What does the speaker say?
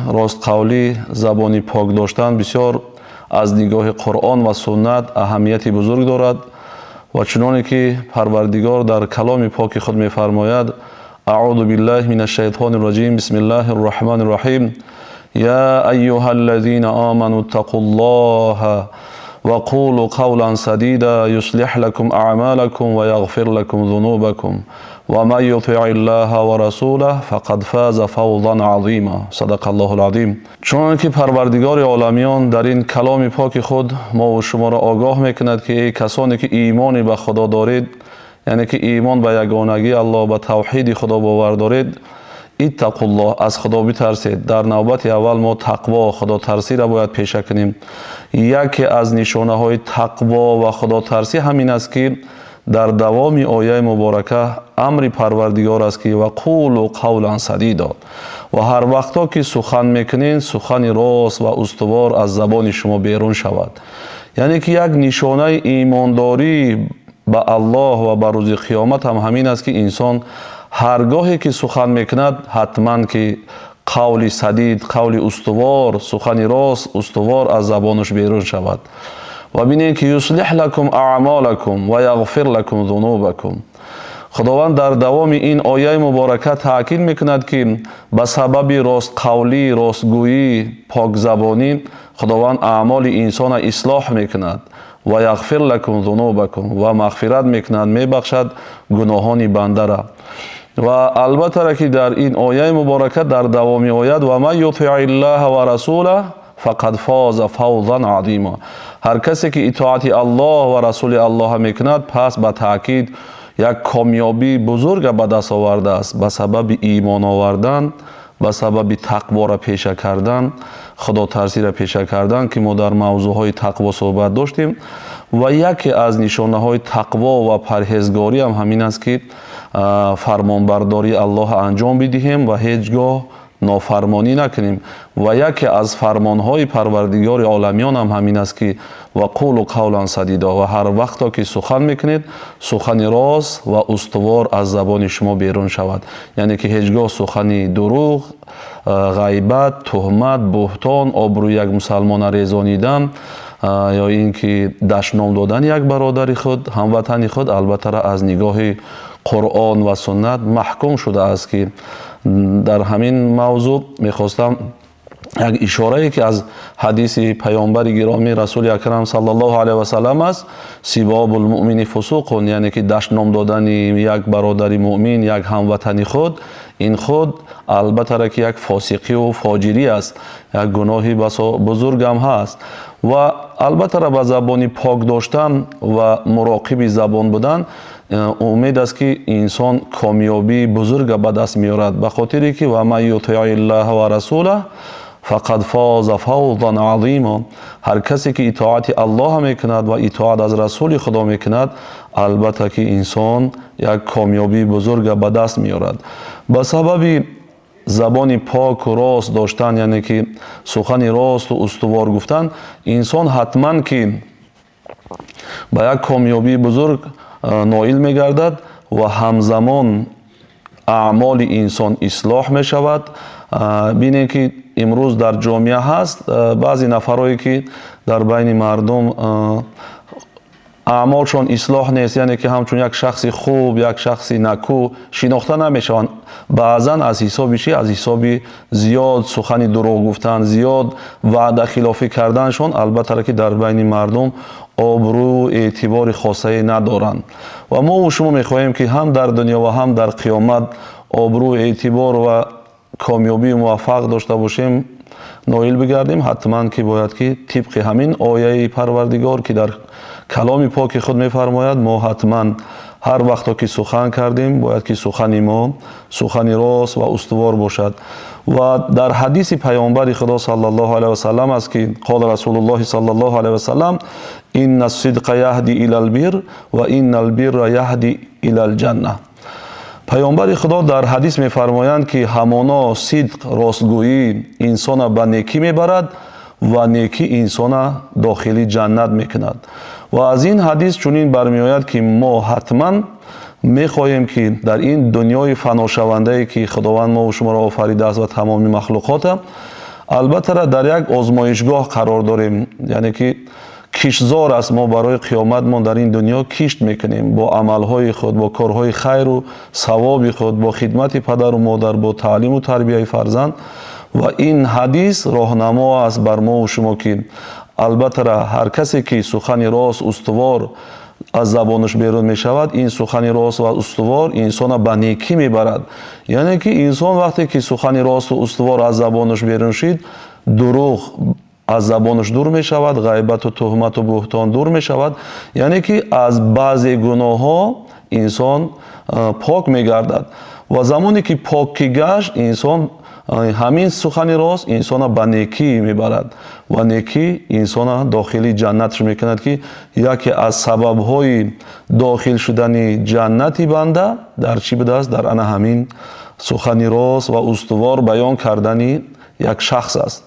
Ростқавлӣ, забони пок доштан бисёр аз нигоҳи Қуръон ва суннат аҳамияти бузург дорад. Ва чуноне ки Парвардигор дар каломи поки худ мефармояд: Аъузу биллаҳи минаш шайтонир раҷим, бисмиллаҳир раҳмонир раҳим, я айюҳаллазина аману иттақуллоҳа ва қулу қавлан садида юслиҳ лакум аъмалакум ва яғфир лакум зунубакум ва ман ютиъиллаҳа ва расулаҳу фақад фаза фавзан азима. Садақаллоҳул азим. Чунон ки Парвардигори оламиён дар ин каломи поки худ мо шуморо огоҳ мекунад, ки эй касоне ки имоне ба Худо доред, яъне ки имон ба ягонагии Аллоҳ, ба тавҳиди Худо бовар доред, иттақуллоҳ, аз Худо битарсед. Дар навбати аввал мо тақво, худотарсиро бояд пеша кунем. Яке аз нишонаҳои тақво ва худотарсӣ ҳамин аст, ки дар давоми ояи муборака амри Парвардигор аст, ки ва қулу қавлан садидо, ва ҳар вақто ки сухан мекунед, сухани рост ва устувор аз забони шумо берун шавад. Яъне ки як нишонаи имондорӣ ба Аллоҳ ва ба рӯзи қиёмат ҳам ҳамин аст, ки инсон ҳар гоҳе ки сухан мекунад, ҳатман ки қавли садид, қавли устувор, сухани рост, устувор аз забонаш берун шавад. Ва бинед, ки юслиҳ лакум аъмолакум ва яғфир лакум зунубакум. Худованд дар давоми ин ояи муборака таъкид мекунад, ки ба сабаби ростқавлӣ, ростгӯӣ, покзабонӣ Худованд аъмоли инсона ислоҳ мекунад ва яғфир лакум зунубакум, ва мағфират мекунад, мебахшад гуноҳони бандара. Ва албатта ки дар ин ояи муборака дар давоми оят ва ман ютиъиллаҳа ва расулаҳу фақад фоза фавзан азима. Ҳар касе ки итоати Аллоҳ ва расули Аллоҳ мекунад, пас ба таъкид як комёбии бузурга ба даст овардааст. Ба сабаби имон овардан, ба сабаби тақворо пеша кардан, худотарсиро пеша кардан, ки мо дар мавзӯъҳои тақво суҳбат доштем. Ва яке аз нишонаҳои тақво ва парҳезгорӣ ҳам ҳамин аст, ки фармонбардории Аллоҳ анҷом бидиҳем ва ҳеҷ гоҳ нофармонӣ накунем. Ва яке аз фармонҳои Парвардигори оламиён ҳам ҳамин аст, ки ва қулу қавлан садидо, ва ҳар вақто ки сухан мекунед, сухани рост ва устувор аз забони шумо берун шавад. Яъне ки ҳеҷ гоҳ сухани дурӯғ, ғайбат, туҳмат, буҳтон, обрӯи як мусалмона резонидан ё ин ки дашном додани як бародари худ, ҳамватани худ, албатта аз нигоҳи Қуръон ва суннат маҳкум шудааст. Ки дар ҳамин мавзӯъ мехостам як ишорае, ки аз ҳадиси паёмбари гиромӣ расули акрам саллаллоҳу алайҳи васаллам аст: сибобул муъмини фусуқун, яъне ки дашном додани як бародари муъмин, як ҳамватани худ, ин худ албатта ки як фосиқиву фоҷирӣ аст, як гуноҳи басо бузургам ҳаст. Ва албатта ба забони пок доштан ва муроқиби забон будан, умед аст, ки инсон комёбии бузурга ба даст меорад, ба хотире ки ва ман ютиъиллаҳа ва расулаҳу фақад фоза фавзан азима. Ҳар касе ки итоати Аллоҳ мекунад ва итоат аз расули Худо мекунад, албатта ки инсон як комёбии бузурга ба даст меорад. Ба сабаби забони поку рост доштан, яъне ки сухани росту устувор гуфтан, инсон ҳатман ки ба як комёбии бузург ноил мегардад ва ҳамзамон аъмоли инсон ислоҳ мешавад. Бинем, ки имрӯз дар ҷомеа ҳаст баъзе нафарое, ки дар байни мардум аъмолшон ислоҳ нест, яъне ки ҳамчун як шахси хуб, як шахси накӯ шинохта намешаванд. Баъзан аз ҳисоби чӣ? Аз ҳисоби зиёд сухани дурӯғ гуфтан, зиёд ваъдахилофӣ карданшон, албатта ки дар байни мардум обрӯ эътибори хосае надоранд. Ва мо шумо мехоҳем, ки ҳам дар дунё ва ҳам дар қиёмат обрӯ, эътибор ва комёбии муваффақ дошта бошем, ноил бигардем, ҳатман ки бояд ки тибқи ҳамин ояи Парвардигор, ки дар каломи поки худ мефармояд, мо ҳатман ҳар вақто ки сухан кардем, бояд ки сухани мо сухани рост ва устувор бошад. Ва дар ҳадиси паёмбари Худо саллаллоҳу алайҳи васаллам аст, ки қол расулуллоҳи саллаллоҳу алайҳи васаллам: инна сидқа яҳди илал бир ва иннал бирра яҳди илал ҷанна. Паёмбари Худо дар ҳадис мефармоянд, ки ҳамоно сидқ, ростгӯӣ инсона ба некӣ мебарад ва некӣ инсона дохили ҷаннат мекунад. Ва аз ин ҳадис чунин бармеояд, ки мо ҳатман мехоҳем, ки дар ин дунёи фаношавандае, ки Худованд мову шуморо офаридааст ва тамоми махлуқота, Албатта, дар як озмоишгоҳ қарор дорем, яъне ки киштзор аст. Мо барои қиёматмон дар ин дунё кишт мекунем бо амалҳои худ, бо корҳои хайру савоби худ, бо хидмати падару модар, бо таълиму тарбияи фарзанд. Ва ин ҳадис роҳнамо аст бар мову шумо, ки албатта ҳар касе ки сухани рост устувор аз забонаш берун мешавад, ин сухани рост ва устувор инсонро ба некӣ мебарад. Яъне ки инсон вақте ки сухани росту устувор аз забонаш берун шид, дурӯғ аз забонаш дур мешавад, ғайбату туҳмату буҳтон дур мешавад, яъне ки аз баъзе гуноҳҳо инсон пок мегардад. Ва замоне ки пок ки гашт инсон, ҳамин сухани рост инсонро ба некӣ мебарад ва некӣ инсонро дохили ҷаннатш мекунад, ки яке аз сабабҳои дохил шудани ҷаннати банда дар чӣ будааст? Дар ана ҳамин сухани рост ва устувор баён кардани як шахс аст.